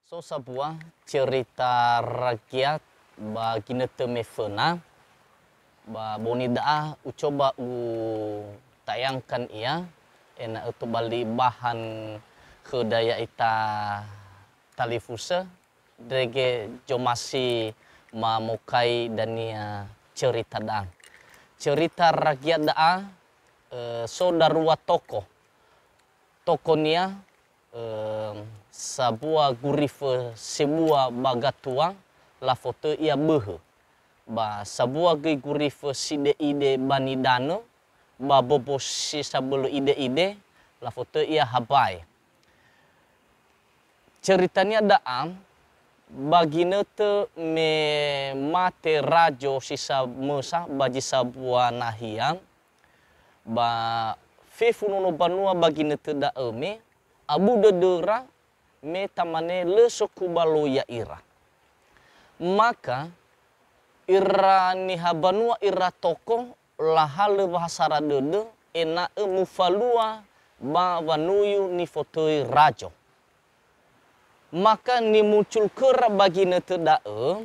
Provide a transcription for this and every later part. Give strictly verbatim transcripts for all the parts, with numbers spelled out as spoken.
So sambua cerita rakyat ba ginötö meföna, ba boni da'a ucoba utayangkan ia, ena'ö tobali bahan khöda ya'ita talifusö, ndrege zomasi mamokai dania cerita da'a. Cerita rakyat da'a, eh, so darua toko. Tokonia, eh, sambua gurifö sebua ba gatua, lafotöi ia böhö. Ba sambua göi gurifö side'ide ba nidanö, ba bobo si sabölö ide'ide, lafotöi ia habae. Ceritania da'a, ba ginötö me mate razo si samösa ba zi sambua nahia, ba fefu nono banua ba ginötö da'ö me abu dödöra me tamane lö so kubaloi ya'ira. Maka ira niha banua ira toko lahalö wahasara dödö ena'ö mufalua ba wanuyu nifotöi razo. Maka nimuncul khöra ba ginötö da'ö,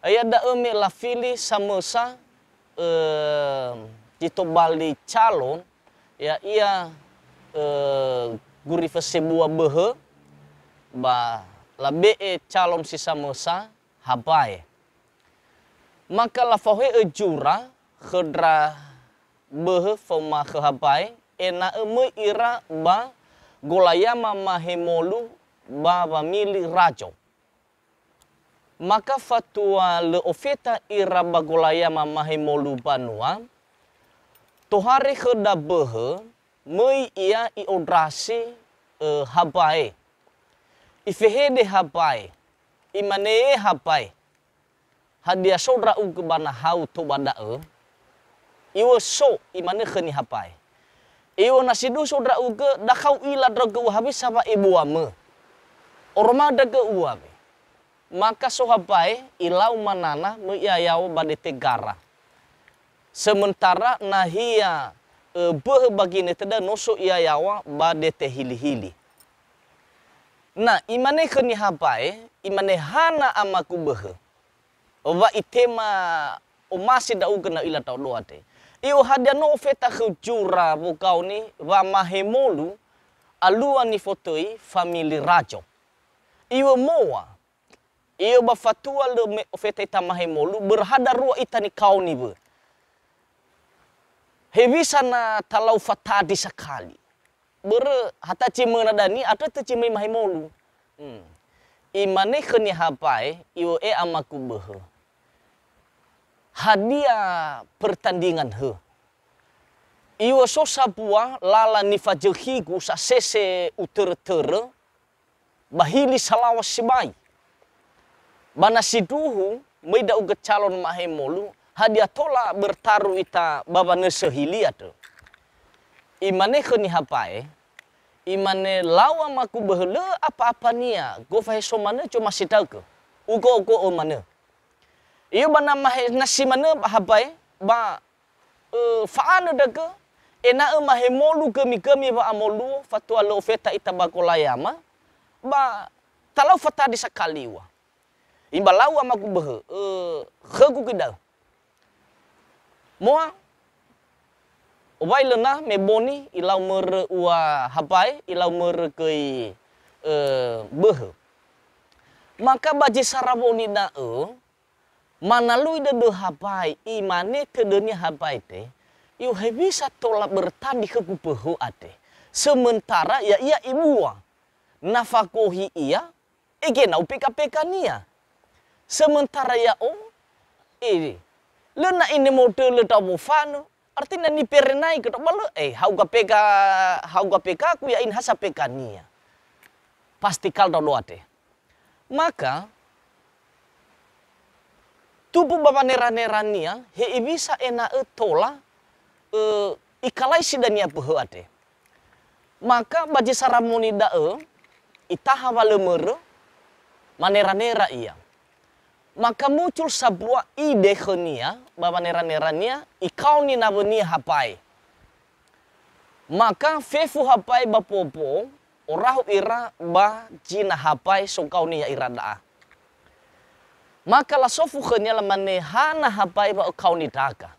iada'ö me lafili samösa, eh, zi tobali calon, ya'ia, eh, gurifö sebua böhö, ba labe'e calon si samösa, habae. Maka lafaohe'ö zura khö ndra böhö faoma khö habae, ena'ö möi ira ba golayama mahemolu ba wamili razo. Maka fatua lö ofeta ira ba golayama mahemolu banua, tohare khö ndra böhö, möi ia i'ondrasi, ö, habae. Ifehede habae, imane habae, "Hadia so ndra'ugö ba nahau tou ba da'ö?" "Iŵö so," imanö khönia habae. "Iŵö na sindruhu so ndra'ugö, dakhau ila ndra'ugö ua hewisa wa'ebuamö. Oroma ndra'ugö ua we." Maka so habae ilau manana möi ia yaŵa ba dete gara. Sementara nahia, ö, böhö ba ginötö da'ö no so ia yaŵa ba dete hilihili. Na imane khönia habae, imane, "Hana amagu böhö, wa itema omasi ndra'ugö na u'ila ndra'odo andre?" "Iŵö hadia no ofeta khöu zura wogaoni wamahemolu alua nifotöi famili razo?" "Iŵö moa." "Iŵö ba fatua lö me ofeta ita mahemolu, börö ha darua ita nikaoni wö. Hewisa na talau fatandri sakali. Börö ha tazi möna dania, andrö tazi möi mahemolu." Hmm. Imane khönia habae, "Iŵö e amagu böhö. Hadia pertandingan hö?" "Iŵö so sambua lala nifazökhigu sasese utörö-törö, ba hili salaŵa sibai. Ba na sindruhu möi ndra'ugö calon mahemolu, hadia tola bertaruh ita ba wanösö hili andrö?" Imane khönia habae, imane, "Lau amagu böhö lö apa-apania, gofaheso manö zomasi ndra'ugö. Ugo'ogo'ö manö." "Iŵö ba na mahe-, na si manö ba habae, ba ö, fa'anö ndra'ugö, ena'ö mahemolu gömi-gömi wa'amoluo fatua lö ofeta ita ba golayama, ba talau fatandri sakali ua. Imane lau amagu böhö, ö, khögu göi da'ö." Moa, owai lö na me boni ilau mörö ua habae, ilau mörö göi, ö, böhö. Maka ba zi sara woni da'ö, manalui dödö habae, imane tödönia habae te, "Iŵö hewisa tola bertandri khögu böhö andre? Sementara ya'ia ibua, na fagohi ia, egenau peka-pekania. Sementara ya'o, eh, lö na ine modölö ndra'o wofanö, artinya niperenaigö ndra'o ba lö, eh, hauga peka, hauga pekaku ya'ia ha sapekania." Pasti kal ndra'odo andre. Maka, tumbu ba wanera-nerania, hewisa ena'ö tola, ö, ikalaisi dania böhö andre. Maka ba zi sara moni da'ö, itaha wa lö mörö, manera-nera ia. Maka muncul sambua ide khönia ba wanera-nerania, ikaoni nawönia habae. Maka fefu habae ba bobo, Orahu ira ba zina hapae sokaoni ya'ira da'a. Maka lasofu khönia lamane, "Hana hapae wa ökaoni ndra'aga?"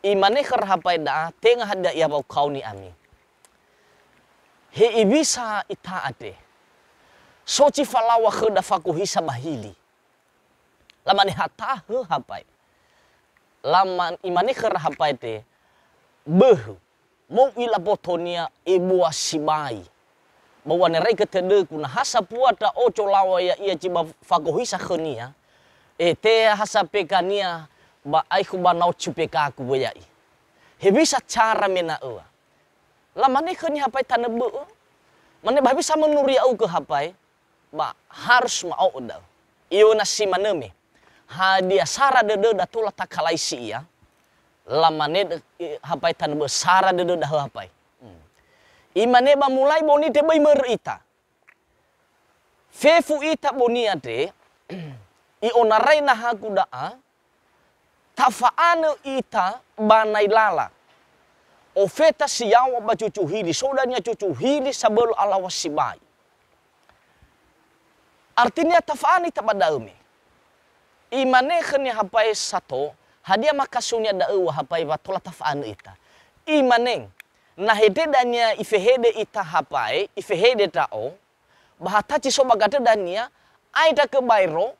Imane khöra hapae da'a, "Tenga hadia ia wa ökaoni ami. He iwisa ita andre. So zi falaŵa khöda fagohisa ba hili." Lamane hatahö hapae. Lama-, imane khöra hapae te, "Böhö, mou'ila botonia ebua sibai. Ba u'aneraigö tödögu, na ha sapua ndra'o zolaŵa ya'ia zi ba fagohisa khönia, e, teha sa pekania ba aekhu ba nao zupekagu wö ya'i. Hewisa zara mena'öa?" Lamane khönia hapae tanö bö'ö. Mane, "Ba hewisa menurut ya'ugö hapae, ba harus ma'o'ö da'ö." Iöna si manö me. "Hadia sara dödöda tola takalaisi ia?" Lamane dö-, i-, hapae tanö bö'ö, "Sara dödöda hö hapae." Hmm. Imane, "Ba mulai boni te böi mörö ita. Fefu ita boni andre, i'onarai nahagu da'a, tafa'anö ita ba Nailala. Ofeta si yaŵa ba zuzu hili, so dania zuzu hili sabölö alaŵa sibai." Artinia tafa'anö ita ba da'ö me. Imane khönia hapae sato, "Hadia makasunia da'ö wa hapae wa tola tafa'anö ita?" Imane, "Na hede dania ifehede ita hapae, ifehede ndra'o, ba ha tazi so ba gandrö dania, ae ndra'ugö baero,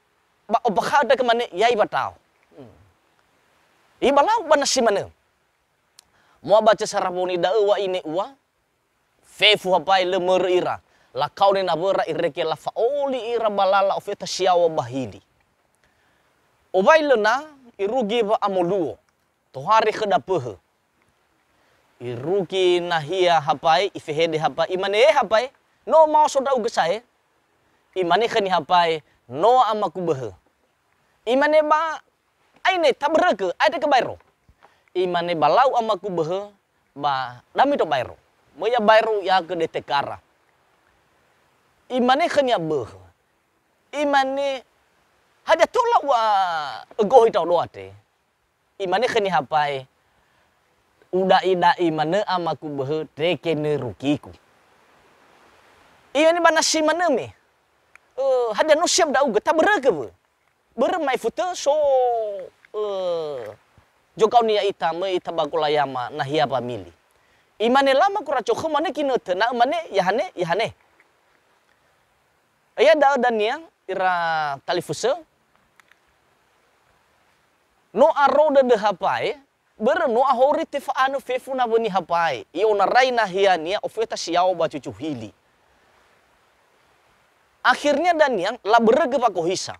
ba ombakha'ö ndra'ugö mane, 'Yai wa ndra'o.'" Hmm. Ibalau ba na si manö. Moa ba zesara woni da'ö wa ine ua, fefu hapae lö mörö ira. Lakaoni nawöra irege lafa'oli ira ba lala ofeta si yaŵa ba hili. Owai lö na irugi wa'amoluo, tohare khöda böhö. Irugi nahia hapae, ifehede hapae, imane, "E hapae, no maoso ndra'ugö sa'ae?" Imane khönia hapae, "No amagu böhö." Imane, "Ba aine, tabörögö, ae ndra'ugö baero." Imane, "Ba lau amagu böhö, ba da'ö mi ndra'o baero." Möi ia baero u'iagö dete gara. Imane khönia böhö. Imane, "Hadia tola wa ögohi ndra'odo andre?" Imane khönia hapae, "Uda'ida'i manö amagu böhö, ndrege nö rugigu." Imane ba na si manö me. "Ö, hadia no siap ndra'ugö, tabörögö wö. Börö ma'ifu tö so, ö, zokaoni ya'ita, möi ita ba golayama nahia wamili." Imane, "Lama gora zokhö manö ginötö, na'ö mane, yahane, yahane." Ia da'ö dania ira talifusö. No aro dödö hapae, börö no ahori tefa'anö fefu nawönia hapae. I'onarai nahiania ofeta si yaŵa ba zuzu hili. Akhirnya dania labörögö wagohisa.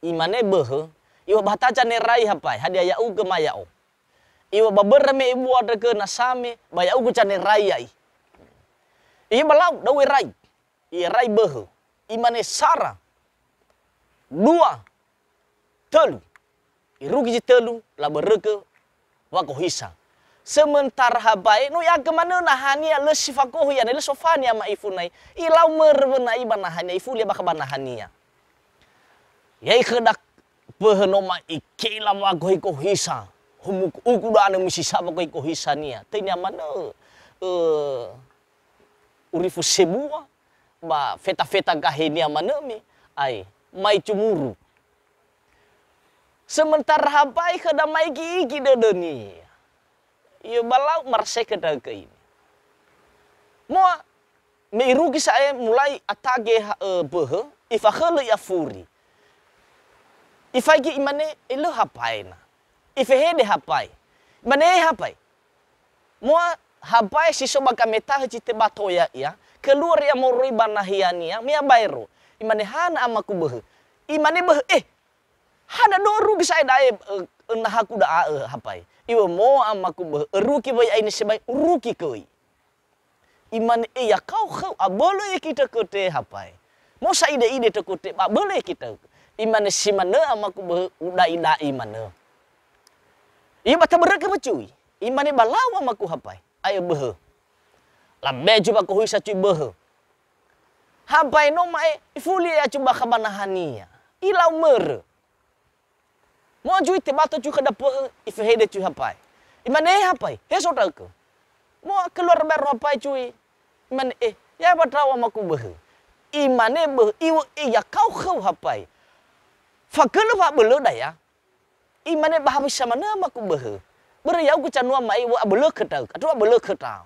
Imane böhö, "Iŵa'ö ba ha taza nerai hapae, hadia ya'ugö ma ya'o?" Iŵa'ö ba börö me ebua ndra'ugö nasame, ba ya'ugö zanerai ya'i. Iŵa'ö ba lau, da'ö erai. I'erai böhö. Imane sara. Dua. Tölu. Irugi zi tölu, labörögö wagohisa. Sementara hapae, no i'agö manö nahania lö si fagohi, ane lö sofania ma'ifu nai. Ilau mörö wö na'i ba nahania, ifuli bakha ba nahania. Ya'i khöda böhö no ma'ikela wagohi-gohisa. Humuku ugu da'ö misisa wagohi-gohisania. Töinia manö, ö, urifu sebua, ba feta-feta gahenia manö me, ai, mai cumuru. Sementara hapae khöda ma'igi-igi dödönia. Ia ba lau maraseke ndra'ugö ini. Moa, me irugi sa'ae mulai atage ha-, ö, böhö, ifakhölö ia furi. Ifaigi imane, "E lö hapae na." Ifehede hapae. Imane, "E hapae." Moa hapae si so ba gametahö zi tebato ya'ia, keluar ia moroi ba nahiania, me ia baero. Imane, "Hana amagu böhö." Imane böhö, "Eh, hana do rugi sa'ae da'e, ö, ö, nahagu da'a ö hapae." Iŵa'ö, "Moa amagu böhö, örugi wö ya'e ne sibai, urugi göi." Imane, "E ya kao khöu, abölö ya'e ki ndra'ugö hapae. Mosa ide-ide ndra'ugö, ba abölö ya'e ki ndra'ugö." Imane, "Si manö amagu böhö, uda'ida'i manö." Ia ba tabörögö wö zui. Imane, "Ba lau amagu hapae, ae böhö." Labe'e zui wagohisa zui böhö. Hapae no ma'e, ifuli ia zui bakha ba nahania. Ilau mörö. Moa zui tebato zui khöda böhö, ifehede zui hapae. Imane, "E hapae, he so ndra'ugö." Moa keluar baero hapae zui. Imane, "Eh, Ia ba tau amaku böhö. Imane böhö, iŵa'ö ia kau khöu hapai. Fakölö fa'abölöda ya. Imane ba hawisa manö amaku böhö. Börö ya'ugö canua ma'i wa'abölökö tau, atua abölökö tau.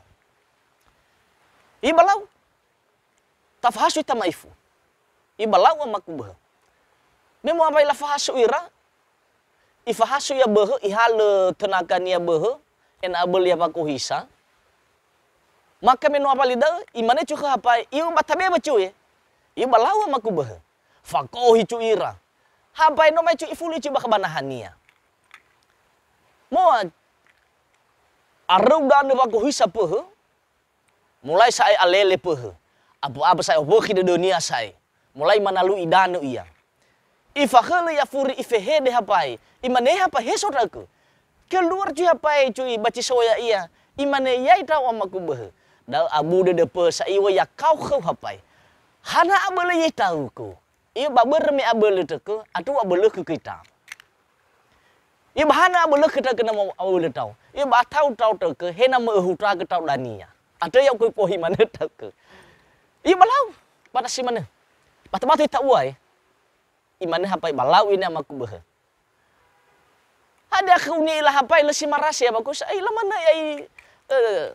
Ibalau. Tafahasu ita ma'ifu. Ibalau amaku böhö. Me mu'awai lafahasu ira, ifahasu ia böhö, ihalö tönakania böhö, ena'ö abölö ia wakohisa. Maka me no abali da'ö, imane cui khö hapai, iŵa'ö ba tabe ba cui. Iŵa'ö ba lau amaku böhö. Fakohi cui ira. Hapai no mai cui ifuli cui bakha ba nahania. Moa, aröu danö wakohisa pöhö, mulai sa'ae alele pöhö. Abu-abu sa'ae owökhi dödönia sa'ae. Mulai manalui danö ia. Ifakhölö ia furi ifehede hapai. Imane hapai he so trakö. Keluar cui hapai cui ba cisoya ia. Imane yai tau amaku böhö. Da'ö abu dödö pöhö sa iŵa'ö ia kau khöu hapai. Hana abölö yai tauku. Ia ba börö me abölö tökö, atu abölökö köi tau. Ia ba hana abölökö tökö na mo abölö tau. Ia ba tau tau tökö, he na mö'ö hutakö tau dania. Atö ya'u koi pohi manö tökö. Ia ba lau, ba tasi manö. Bata-bata ita ua, eh. Imane hapai ba lau ini amaku böhö. Hadia khöu ni'ila hapai lö si marasi ya bagus. Ai la manö yai, eh,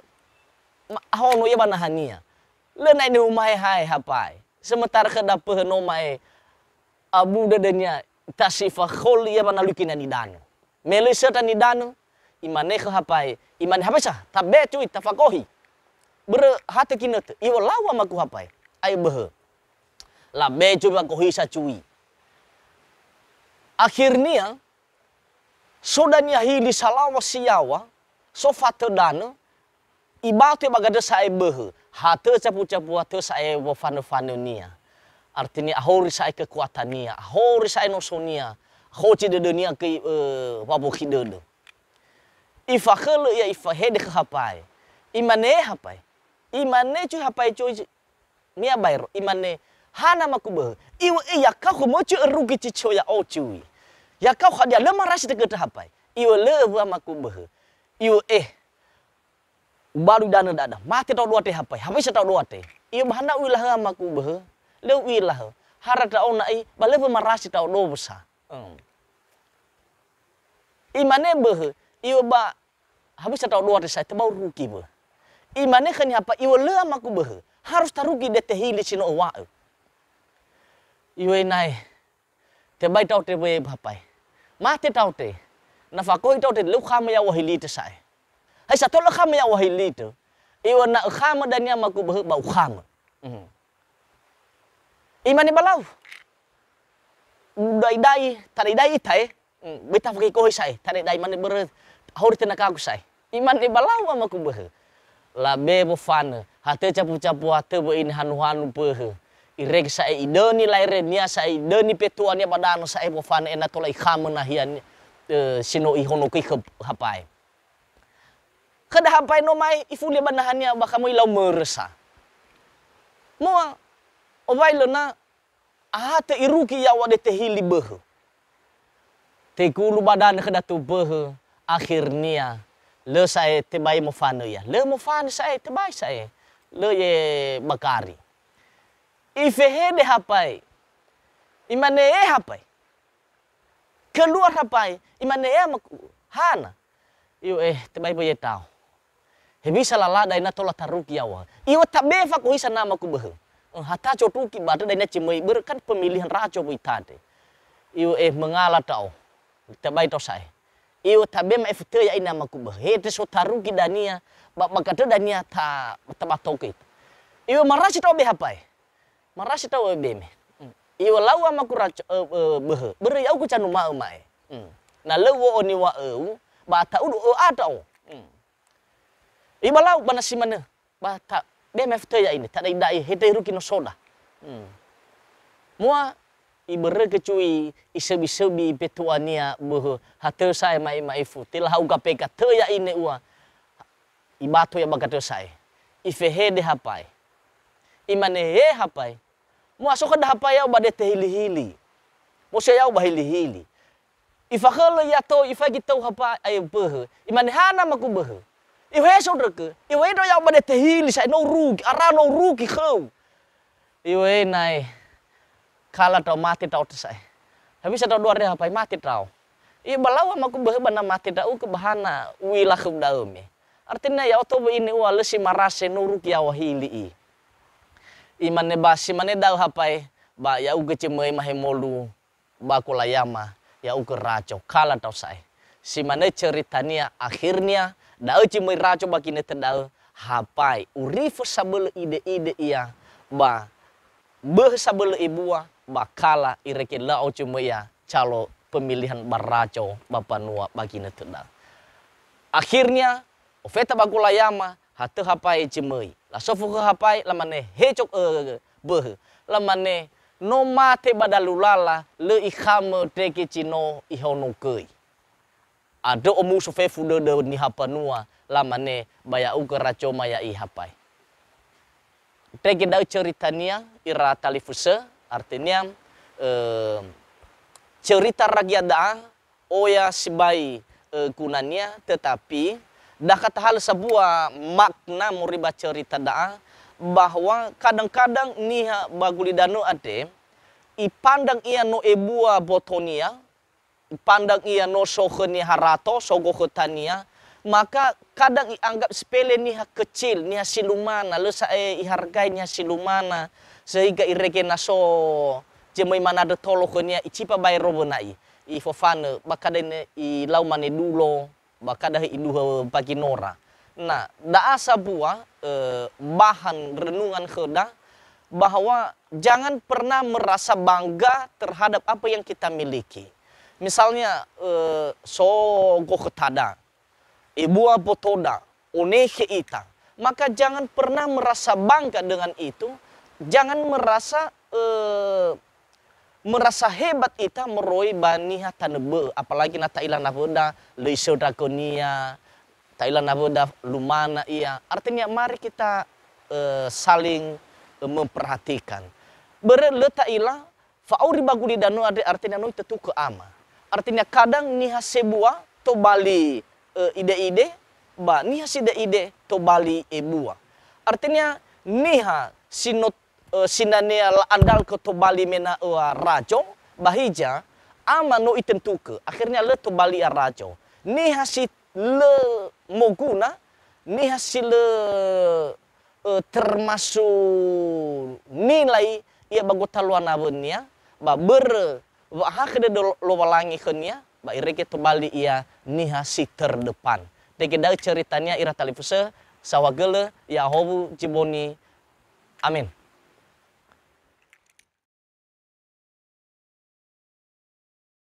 ma-, ahono ia ba nahania. Lö na'i nihumahe hae hapai. Sementara khö dapöhö no ma'e abu dödönia tasi fakholi ia ba nalui kina nidanö. Me lö isöta nidanö, imane khö hapai, imane hapai sa, tabe cui, tafakohi. Börö hatö kinötö, iŵa'ö lau amaku hapai. Ai böhö. Labe cui wakohisa cui. Akhirnia, so dania hili salawa si yaŵa, so fatö danö, ibatu ia ba gatö sa'ae böhö, hatö capu-capu hatö sa'ae wofanö-fanönia. Artinya ahori sa'ae kekuatania, ahori sa'ae nosonia, hoci dödönia ke, eh, wawökhi dödö. Ifakhölö ia ifahede khö hapai. Imane hapai. Imane cui hapai cui Mia baero, imane, hana amaku böhö. Iŵa'ö ia kau khö möcö rugi cicio ya'o cui. Ya kau hadia lö marasi tökö hapai. Iŵa'ö lö wö amaku böhö. Iŵa'ö, eh, ubalu danö dada. Mate tau dua te hapai. Hapai sa tau dua te. Iŵa'ö ba hana u'ila hö amaku böhö. Lö u'ila hö. Hara tau na'i, ba lö wö marasi tau dua sa. Hmm. Imane böhö. Iŵa'ö ba Habisa tau dua te sa'ae, tebau rugi wö. Imane khönia hapai, iŵa'ö lö amaku böhö. Harus tarugi dete hili si no öŵa'ö. Iŵa'ö nae, tebai tau te wö hapai. Mate tau te. Na fakohi tau te, lö ukhamö ya'o wahili te sa'ae. Hai sa tolö khamö ya'o wahili te. Iŵa'ö na ökhamö dania amaku böhö, ba ukhamö. Mhm. Imane ba lau. Udaidai, tadaidai ita, eh. Hmm, böi tafakikohi sa'ae, tadaidai mane börö ahori tönakhagu sa'ae. Imane ba lau amaku böhö. Labe wofanö, hatö capu-capu hatö wö'ö ini hanu-hanu böhö. Irege sa'ae idöni laerenia sa'ae idöni petuania ba danö sa'ae wofanö ena'ö tola ikhamö nahia ni-, eh, si no ihonogöi khö hapai. Khö da hapai no mai ifuli ba nahania bakha möi lau mörö sa. Moa, owai lö na Ahatö irugi ya'o dete hili böhö. Tegulu ba danö khö datu böhö, akhirnia lö sa'ae tebai mofanö ia. Lö mofanö sa'ae, tebai sa'ae. Lö ye bakari. Ifehede hapai. Imane e hapai. Keluar hapai. Imane e amaku. Hana. Iŵa'ö, eh, tebai böi ye tau. Hewisa lalada ena'ö tola tarugi ya'o. Iŵa'ö tabe fakohisa na amaku böhö. Eh, hataco tuki ba töda ina cemöi börö kan pemilihan raco wöi tade. Iŵa'ö, eh, mengala tau. Tebai tau sa'ae. Iŵa'ö tabe ma'e fötö ya'ina amaku böhö. He te so tarugi dania, ba, ba gatö dania ta, tabatokö ita. Iŵa'ö marasi tau be hapai. Marasi tau öbeme. Iŵa'ö lau amaku raco, ö, ö, böhö. Börö ya'ugö canuma'ö ma'e. Hmm. Na lö u'o'ö niŵa'öu, ba ata'udu ö ata'o. Hmm. Iŵa'ö lau ba nasi manö. Ba ta, be me fötö ya'ine, tadaidai, he te rugi nosoda. Hmm. Moa, ibörökö cui, isöbi-söbi petuania böhö, hatö sa'ae ma'i-ma'ifu, telahau gapeka, tö ya'ine ua, Ibato ia ba gatö sa'ae. Ifehede hapai. Imane, "He hapai. Moa so khö da hapai ya'o ba dete hili-hili. Mosia ya'o ba hili-hili." Ifakhölö ia tou, ifaigi tou hapai ae böhö. Imane, "Hana amaku böhö?" Iwe so drökö, iwe do ya bade tehili sa'e no urugi, ara no urugi khöu. Iwe nae, kala tau mate tau te sa'e. Tapi sa tau dua reha pai mate tau. Iwe balawa maku böhö ba na mate tau ke bahana uila khöu daöme. Artinya ya oto ini ua lesi marase no urugi ya wahili i. Imane ba si mane dau hapai, ba ya uge cemöi mahemolu ba kulayama, ya uge raco, kala tau sa'e. Si mane ceritania akhirnya, da'ö cemöi raco ba ginötö da'ö, hapai, urifö sabölö ide-ide ia, ba böhö sabölö ebua, ba kala irege lao cemöi ia calo pemilihan ba raco ba banua ba ginötö da'ö. Akhirnya, ofeta ba kulayama, hatö hapai cemöi. Lasofu khö hapai, lamane, "He cok, ö, böhö." Lamane, "No mate ba dalu lala, lö ikhamö ndrege zi no ihonogöi." Andrö omuso fefu dödö niha banua, lamane, "Ba ya'ugö racoma ya'i hapai." Ndrege da'ö ceritania ira talifusö, artinya, ö, cerita ragia da'a oya sibai, eh, gunania, tetapi dakha tahalö sabua makna moroi ba cerita da'a, bahwa kadang-kadang niha ba gulidanö andre, ipandang ia no ebua botonia, ipandang ia no so khönia harato, so gokhötania, maka kadang ianggap sepele niha kecil, niha si lumana, lö sa'ae ihargai niha si lumana, sehingga irege na so jemöi manandrö tolo khönia icipa baero wöna'i. Ifofanö, ba kada ne ilau mane dulo, ba kada he iduhö baginora. Nah, da'a sabua, eh, bahan renungan khöda bahwa jangan pernah merasa bangga terhadap apa yang kita miliki. Misalnya, eh, so gokhötada, ebua botoda, onekhe ita, maka jangan pernah merasa bangga dengan itu, jangan merasa, eh, merasa hebat ita moroi ba niha tanö bö'ö, apalagi na ta'ila nawöda lö isöndra gönia, ta'ila nawöda lumana ia. Artinya mari kita, eh, saling, eh, memperhatikan. Börö lö ta'ila fa'auri ba gulidanö andre artinya no itetukö ama. Artinya kadang niha sebua tobali, eh, ide-ide, ba niha side'ide tobali ebua. Artinya niha si no, eh, sinanea la'andalkö tobali mena'öa raco, ba hiza, ama no itentukö, akhirnya lö tobali ia raco. Niha si lö moguna, niha si lö, eh, termasuk nilai ia ba gotaluan awönia, ba börö wa'ahakhö dödö Lowalangi khönia, ba irege tobali ia niha si terdepan. Ndrege da'ö ceritania ira talifusö, saohagölö, ya'ahowu zi boni. Amin.